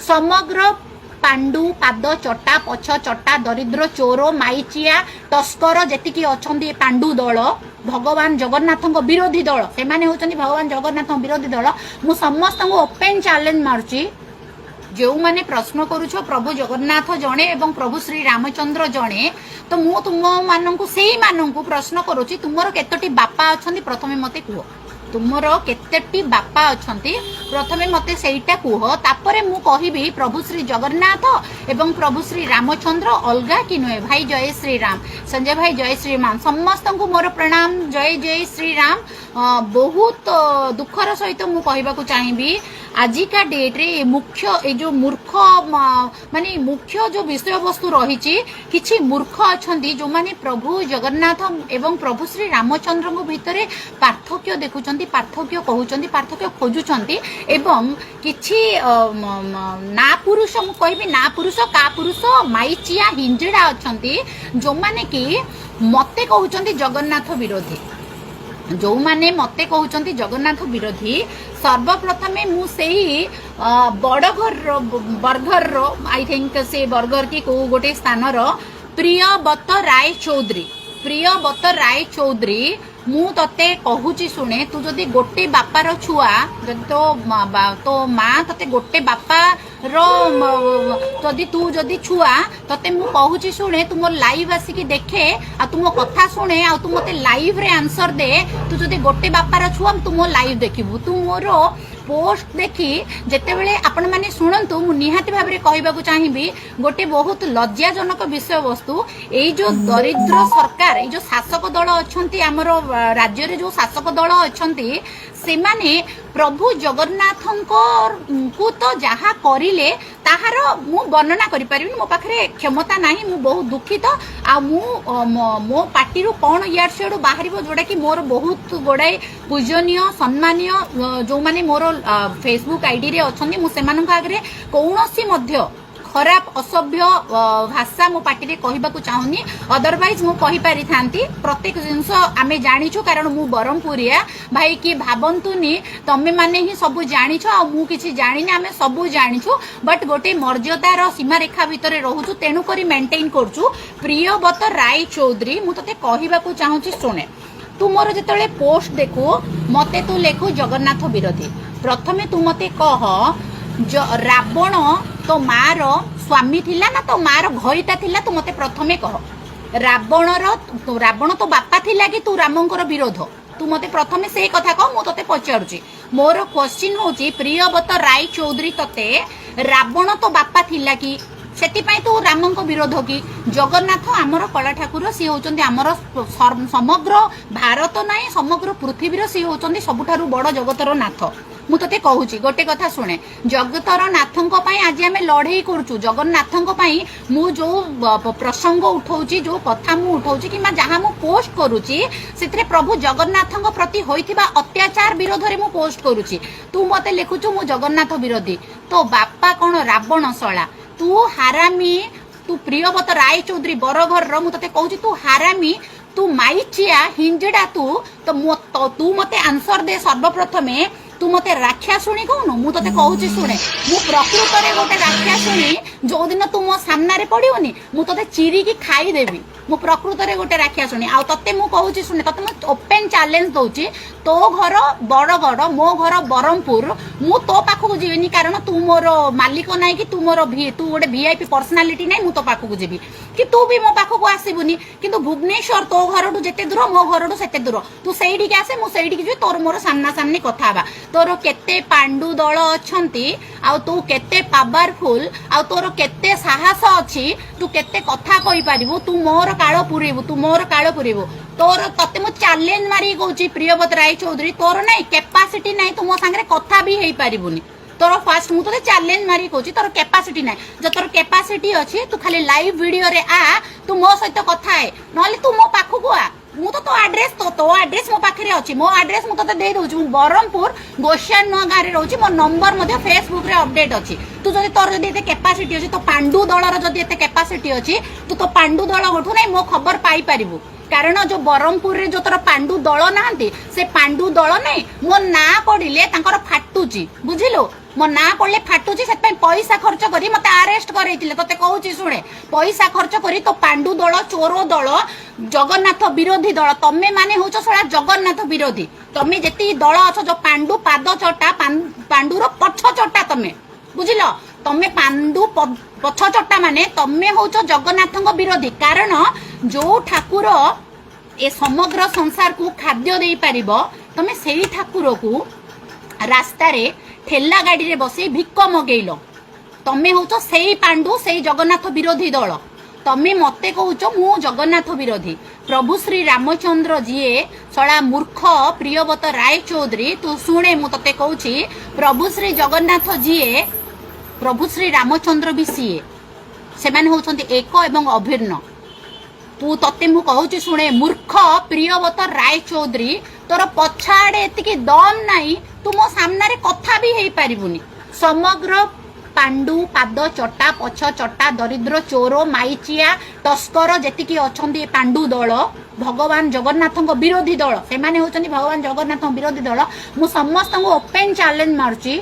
ସମଗ୍ର ପାଣ୍ଡୁ ପାଦ ଚଟା, ପଛ ଚଟା, ଦରିଦ୍ର, ଚୋର, ମାଇଚିଆ, ତସ୍କର ଯେତିକି ଅଛନ୍ତି, ଏ ପାଣ୍ଡୁ ଦଳ, ଭଗବାନ ଜଗନ୍ନାଥଙ୍କ ବିରୋଧୀ ଦଳ, ସେମାନେ ହେଉଛନ୍ତି ଭଗବାନ ଜଗନ୍ନାଥଙ୍କ ବିରୋଧୀ ଦଳ। ମୁଁ ସମସ୍ତଙ୍କୁ ଓପେନ୍ ଚ୍ୟାଲେଞ୍ଜ ମାରୁଛି, ଯେଉଁମାନେ ପ୍ରଶ୍ନ କରୁଛ ପ୍ରଭୁ ଜଗନ୍ନାଥ ଜଣେ ଏବଂ ପ୍ରଭୁ ଶ୍ରୀ ରାମଚନ୍ଦ୍ର ଜଣେ, ତ ମୁଁ ତୁମମାନଙ୍କୁ, ସେଇମାନଙ୍କୁ ପ୍ରଶ୍ନ କରୁଛି, ତୁମର କେତୋଟି ବାପା ଅଛନ୍ତି ପ୍ରଥମେ ମତେ କୁହ। ତୁମର କେତୋଟି ବାପା ଅଛନ୍ତି, ପ୍ରଥମେ ମତେ ସେଇଟା କୁହ। ତାପରେ ମୁଁ କହିବି ପ୍ରଭୁ ଶ୍ରୀ ଜଗନ୍ନାଥ ଏବଂ ପ୍ରଭୁ ଶ୍ରୀ ରାମଚନ୍ଦ୍ର ଅଲଗା କି ନୁହେଁ। ଭାଇ, ଜୟ ଶ୍ରୀରାମ। ସଞ୍ଜୟ ଭାଇ, ଜୟ ଶ୍ରୀରାମ। ସମସ୍ତଙ୍କୁ ମୋର ପ୍ରଣାମ, ଜୟ ଜୟ ଶ୍ରୀରାମ। ବହୁତ ଦୁଃଖର ସହିତ ମୁଁ କହିବାକୁ ଚାହିଁବି, ଆଜିକା ଡେଟ୍ରେ ମୁଖ୍ୟ ଏଇ ଯୋଉ ମୂର୍ଖ ମାନେ ମୁଖ୍ୟ ଯୋଉ ବିଷୟବସ୍ତୁ ରହିଛି, କିଛି ମୂର୍ଖ ଅଛନ୍ତି ଯୋଉମାନେ ପ୍ରଭୁ ଜଗନ୍ନାଥ ଏବଂ ପ୍ରଭୁ ଶ୍ରୀ ରାମଚନ୍ଦ୍ରଙ୍କ ଭିତରେ ପାର୍ଥକ୍ୟ ଦେଖୁଛନ୍ତି, ପାର୍ଥକ୍ୟ କହୁଛନ୍ତି, ପାର୍ଥକ୍ୟ ଖୋଜୁଛନ୍ତି ଏବଂ କିଛି ନା ପୁରୁଷ, ମୁଁ କହିବି ନା ପୁରୁଷ, କା ପୁରୁଷ, ମାଇଚିଆ, ହିଞ୍ଜିଡ଼ା ଅଛନ୍ତି, ଯୋଉମାନେ କି ମତେ କହୁଛନ୍ତି ଜଗନ୍ନାଥ ବିରୋଧୀ। ଯୋଉମାନେ ମତେ କହୁଛନ୍ତି ଜଗନ୍ନାଥ ବିରୋଧୀ, ସର୍ବପ୍ରଥମେ ମୁଁ ସେଇ ବଡ଼ଘରର, ବର୍ଗରର, I think ସେ ବର୍ଗର କି କୋଉ ଗୋଟେ ସ୍ଥାନର ପ୍ରିୟବତ ରାୟ ଚୌଧୁରୀ, ପ୍ରିୟବତ ରାୟ ଚୌଧୁରୀ, ମୁଁ ତତେ କହୁଛି ଶୁଣେ। ତୁ ଯଦି ଗୋଟେ ବାପାର ଛୁଆ, ଯଦି ତୋ ମା ତତେ ଗୋଟେ ବାପାର ଯଦି ତୁ ଯଦି ଛୁଆ, ତତେ ମୁଁ କହୁଛି ଶୁଣେ। ତୁ ମୋ ଲାଇଭ୍ ଆସିକି ଦେଖେ ଆଉ ତୁ ମୋ କଥା ଶୁଣେ ଆଉ ତୁ ମତେ ଲାଇଭରେ ଆନ୍ସର ଦେ। ତୁ ଯଦି ଗୋଟେ ବାପାର ଛୁଆ, ତୁ ମୋ ଲାଇଭ୍ ଦେଖିବୁ, ତୁ ମୋର ପୋଷ୍ଟ ଦେଖି ଯେତେବେଳେ, ଆପଣମାନେ ଶୁଣନ୍ତୁ, ମୁଁ ନିହାତି ଭାବରେ କହିବାକୁ ଚାହିଁବି ଗୋଟେ ବହୁତ ଲଜ୍ଜାଜନକ ବିଷୟବସ୍ତୁ। ଏଇ ଯୋଉ ଦରିଦ୍ର ସରକାର, ଏଇ ଯୋଉ ଶାସକ ଦଳ ଅଛନ୍ତି, ଆମର ରାଜ୍ୟରେ ଯୋଉ ଶାସକ ଦଳ ଅଛନ୍ତି, ସେମାନେ ପ୍ରଭୁ ଜଗନ୍ନାଥଙ୍କ ଙ୍କୁ ତ ଯାହା କରିଲେ ତାହାର ମୁଁ ବର୍ଣ୍ଣନା କରିପାରିବିନି। ମୋ ପାଖରେ କ୍ଷମତା ନାହିଁ। ମୁଁ ବହୁତ ଦୁଃଖିତ ଆଉ ମୁଁ ମୋ ପାଟିରୁ କ'ଣ ଇଆଡ଼ୁ ସିଆଡ଼ୁ ବାହାରିବ, ଯୋଉଟା କି ମୋର ବହୁତ ଗୁଡ଼ାଏ ପୂଜନୀୟ, ସମ୍ମାନୀୟ ଯୋଉମାନେ ମୋର ଫେସବୁକ୍ ଆଇଡିରେ ଅଛନ୍ତି, ମୁଁ ସେମାନଙ୍କ ଆଗରେ କୌଣସି ମଧ୍ୟ ଖରାପ, ଅସଭ୍ୟ ଭାଷା ମୋ ପାଟିରେ କହିବାକୁ ଚାହୁଁନି। ଅଦରୱାଇଜ ମୁଁ କହିପାରିଥାନ୍ତି। ପ୍ରତ୍ୟେକ ଜିନିଷ ଆମେ ଜାଣିଛୁ, କାରଣ ମୁଁ ବ୍ରହ୍ମପୁରିଆ। ଭାଇ, କି ଭାବନ୍ତୁନି ତମେ ମାନେ ହିଁ ସବୁ ଜାଣିଛ ଆଉ ମୁଁ କିଛି ଜାଣିନି। ଆମେ ସବୁ ଜାଣିଛୁ, ବଟ୍ ଗୋଟେ ମର୍ଯ୍ୟାଦାର ସୀମାରେଖା ଭିତରେ ରହୁଛୁ, ତେଣୁକରି ମେଣ୍ଟେନ୍ କରୁଛୁ। ପ୍ରିୟବତ ରାୟ ଚୌଧୁରୀ, ମୁଁ ତତେ କହିବାକୁ ଚାହୁଁଛି ଶୁଣେ। ତୁ ମୋର ଯେତେବେଳେ ପୋଷ୍ଟ ଦେଖୁ, ମତେ ତୁ ଲେଖୁ ଜଗନ୍ନାଥ ବିରୋଧୀ। ପ୍ରଥମେ ତୁ ମତେ କହ, ରାବଣ ତୋ ମାର ସ୍ୱାମୀ ଥିଲା ନା ତୋ ମାର ଘଇତା ଥିଲା? ତୁ ମତେ ପ୍ରଥମେ କହ, ରାବଣ ତୋ ବାପା ଥିଲା କି ତୁ ରାମଙ୍କର ବିରୋଧ? ତୁ ମତେ ପ୍ରଥମେ ସେଇ କଥା କହ। ମୁଁ ତତେ ପଚାରୁଛି, ମୋର କ୍ୱଶ୍ଚିନ୍ ହଉଛି, ପ୍ରିୟବତ ରାୟ ଚୌଧୁରୀ, ତତେ ରାବଣ ତୋ ବାପା ଥିଲା କି, ସେଥିପାଇଁ ତୁ ରାମଙ୍କ ବିରୋଧ କି? ଜଗନ୍ନାଥ ଆମର କଳା ଠାକୁର। ସିଏ ହଉଛନ୍ତି ଆମର ସମଗ୍ର ଭାରତ ନାହିଁ, ସମଗ୍ର ପୃଥିବୀର ସିଏ ହଉଛନ୍ତି ସବୁଠାରୁ ବଡ ଜଗତର ନାଥ। ମୁଁ ତତେ କହୁଛି ଗୋଟେ କଥା ଶୁଣେ। ଜଗତର ନାଥଙ୍କ ପାଇଁ ଆଜି ଆମେ ଲଢେଇ କରୁଛୁ। ଜଗନ୍ନାଥଙ୍କ ପାଇଁ ମୁଁ ଯୋଉ ପ୍ରସଙ୍ଗ ଉଠଉଛି, ଯୋଉ କଥା ମୁଁ ଉଠଉଛି କିମ୍ବା ଯାହା ମୁଁ ପୋଷ୍ଟ କରୁଛି, ସେଥିରେ ପ୍ରଭୁ ଜଗନ୍ନାଥଙ୍କ ପ୍ରତି ହୋଇଥିବା ଅତ୍ୟାଚାର ବିରୋଧରେ ମୁଁ ପୋଷ୍ଟ କରୁଛି। ତୁ ମତେ ଲେଖୁଛୁ ମୁଁ ଜଗନ୍ନାଥ ବିରୋଧୀ। ତୋ ବାପା କଣ ରାବଣ? ଶଳା, ତୁ ହାରାମି। ତୁ ପ୍ରିୟବତ ରାୟ ଚୌଧୁରୀ ବରଘରର, ମୁଁ ତତେ କହୁଛି, ତୁ ହାରାମି, ତୁ ମାଇଚିଆ, ହିଞ୍ଜିଡା ତୁ। ତ ତୁ ମତେ ଆନ୍ସର ଦେ ସର୍ବପ୍ରଥମେ। ତୁ ମତେ ରାକ୍ଷାସୁଣୀ କହୁନୁ? ମୁଁ ତତେ କହୁଛି ଶୁଣେ, ମୁଁ ପ୍ରକୃତରେ ଗୋଟେ ରାକ୍ଷାସୁଣୀ। ଯୋଉଦିନ ତୁ ମୋ ସାମ୍ନାରେ ପଡିବନି, ମୁଁ ତତେ ଚିରିକି ଖାଇଦେବି। ମୁଁ ପ୍ରକୃତରେ ଗୋଟେ ରାକ୍ଷାସୁଣୀ। ଆଉ ତତେ ମୁଁ କହୁଛି ଶୁଣେ, ତତେ ମୁଁ ଓପେନ ଚ୍ୟାଲେଞ୍ଜ ଦଉଛି। ତୋ ଘର ବଡ଼ଗଡ଼, ମୋ ଘର ବ୍ରହ୍ମପୁର। ମୁଁ ତୋ ପାଖକୁ ଯିବିନି, କାରଣ ତୁ ମୋର ମାଲିକ ନାହିଁ କି ତୁ ମୋର ତୁ ଗୋଟେ ଭିଆଇପି ପର୍ସନାଲିଟି ନାହିଁ ମୁଁ ତୋ ପାଖକୁ ଯିବି କି ତୁ ବି ମୋ ପାଖକୁ ଆସିବୁନି। କିନ୍ତୁ ଭୁବନେଶ୍ୱର ତୋ ଘରଠୁ ଯେତେ ଦୂର, ମୋ ଘରଠୁ ସେତେ ଦୂର। ତୁ ସେଇଠିକି ଆସେ, ମୁଁ ସେଇଠିକି ଯିବି, ତୋର ମୋର ସାମ୍ନା ସାମ୍ନି କଥା ହେବା। ତୋର କେତେ ପାଣ୍ଡୁ ଦଳ ଅଛନ୍ତି ଆଉ ତୁ କେତେ ପାୱାରଫୁଲ ଆଉ ତୋର କେତେ ସାହସ ଅଛି, ତୁ କେତେ କଥା କହିପାରିବୁ, ତୁ ମୋର କାଳ ପୁରେଇବୁ, ତୁ ମୋର କାଳ ପୁରେଇବୁ। ତୋର, ତତେ ମୁଁ ଚ୍ୟାଲେଞ୍ଜ ମାରିକି କହୁଛି ପ୍ରିୟବତ ରାୟ ଚୌଧୁରୀ, ତୋର ନାଇଁ କେପାସିଟି ନାହିଁ, ତୁ ମୋ ସାଙ୍ଗରେ କଥା ବି ହେଇପାରିବୁନି। ତୋର ଫାର୍ଷ୍ଟ ମୁଁ ତୋତେ ଚ୍ୟାଲେଞ୍ଜ ମାରିକି କହୁଛି, ତୋର କେପାସିଟି ନାହିଁ। ଯଦି ତୋର କେପାସିଟି ଅଛି, ତୁ ଖାଲି ଲାଇଭ୍ ଭିଡିଓରେ ଆ, ତୁ ମୋ ସହିତ କଥା ହେ, ନହେଲେ ତୁ ମୋ ପାଖକୁ ଆ। ମୁଁ ତ ତୋ ଆଡ୍ରେସ, ତୋ ଆଡ୍ରେସ ମୋ ପାଖରେ ଅଛି। ମୋ ଆଡ୍ରେସ ମୁଁ ତୋତେ ଦେଇ ଦଉଛି। ମୁଁ ବ୍ରହ୍ମପୁର ଗୋସାଣ ନୂଆ ଗାଁରେ ରହୁଛି। ମୋ ନମ୍ବର ମଧ୍ୟ ଫେସବୁକରେ ଅପଡେଟ୍ ଅଛି। ତୁ ଯଦି, ତୋର ଯଦି ଏତେ କେପାସିଟି ଅଛି, ତୋ ପାଣ୍ଡୁ ଦଳର ଯଦି ଏତେ କେପାସିଟି ଅଛି, ତୁ ତୋ ପାଣ୍ଡୁ ଦଳଠୁ ନାଇଁ ମୋ ଖବର ପାଇପାରିବୁ। କାରଣ ଯୋଉ ବ୍ରହ୍ମପୁରରେ ଯୋଉ ତୋର ପାଣ୍ଡୁ ଦଳ ନାହାନ୍ତି, ସେ ପାଣ୍ଡୁ ଦଳ ନାଇଁ ମୋ ନାଁ ପଡିଲେ ତାଙ୍କର ଫାଟୁଛି, ବୁଝିଲୁ? ମୋ ନାଁ ପଡ଼ିଲେ ଫାଟୁଛି। ସେଥିପାଇଁ ପଇସା ଖର୍ଚ୍ଚ କରି ମତେ ଆରେଷ୍ଟ କରେଇଥିଲେ। ତତେ କହୁଛି ଶୁଣେ, ପଇସା ଖର୍ଚ୍ଚ କରି ତୋ ପାଣ୍ଡୁ ଦଳ, ଚୋର ଦଳ, ଜଗନ୍ନାଥ ବିରୋଧୀ ଦଳ, ତମେ ମାନେ ହଉଛ ଶଳା ଜଗନ୍ନାଥ ବିରୋଧୀ। ତମେ ଯେତିକି ଦଳ ଅଛ, ଯୋଉ ପାଣ୍ଡୁ ପାଦ ଚଟା, ପାଣ୍ଡୁର ପଛ ଚଟା ତମେ, ବୁଝିଲ? ତମେ ପାଣ୍ଡୁ ପଛ ଚଟା ମାନେ ତମେ ହଉଛ ଜଗନ୍ନାଥଙ୍କ ବିରୋଧୀ। କାରଣ ଯୋଉ ଠାକୁର ଏ ସମଗ୍ର ସଂସାରକୁ ଖାଦ୍ୟ ଦେଇପାରିବ, ତମେ ସେଇ ଠାକୁରକୁ ରାସ୍ତାରେ ଠେଲା ଗାଡିରେ ବସେଇ ଭିକ ମଗେଇଲ। ତମେ ହଉଛ ସେଇ ପାଣ୍ଡୁ, ସେଇ ଜଗନ୍ନାଥ ବିରୋଧୀ ଦଳ। ତମେ ମତେ କହୁଛ ମୁଁ ଜଗନ୍ନାଥ ବିରୋଧୀ। ପ୍ରଭୁ ଶ୍ରୀ ରାମଚନ୍ଦ୍ର ଯିଏ, ଶଳା ମୂର୍ଖ ପ୍ରିୟବ୍ରତ ରାୟ ଚୌଧୁରୀ, ତୁ ଶୁଣେ, ମୁଁ ତତେ କହୁଛି, ପ୍ରଭୁ ଶ୍ରୀ ଜଗନ୍ନାଥ ଯିଏ, ପ୍ରଭୁ ଶ୍ରୀ ରାମଚନ୍ଦ୍ର ବି ସିଏ। ସେମାନେ ହଉଛନ୍ତି ଏକ ଏବଂ ଅଭିନ୍ନ। ତୁ ତତେ ମୁଁ କହୁଛି ଶୁଣେ, ମୂର୍ଖ ପ୍ରିୟବ୍ରତ ରାୟ ଚୌଧୁରୀ, ତୋର ପଛ ଆଡେ ଏତିକି ଦମ୍ ନାହିଁ, ତୁ ମୋ ସାମ୍ନାରେ କଥା ବି ହେଇପାରିବୁନି। ସମଗ୍ର ପାଣ୍ଡୁ ପାଦ ଚଟା, ପଛ ଚଟା, ଦରିଦ୍ର ଚୋର, ମାଇଚିଆ, ତସ୍କର ଯେତିକି ଅଛନ୍ତି, ଏ ପାଣ୍ଡୁ ଦଳ, ଭଗବାନ ଜଗନ୍ନାଥଙ୍କ ବିରୋଧୀ ଦଳ, ସେମାନେ ହଉଛନ୍ତି ଭଗବାନ ଜଗନ୍ନାଥଙ୍କ ବିରୋଧୀ ଦଳ। ମୁଁ ସମସ୍ତଙ୍କୁ ଓପେନ ଚ୍ୟାଲେଞ୍ଜ ମାରୁଛି।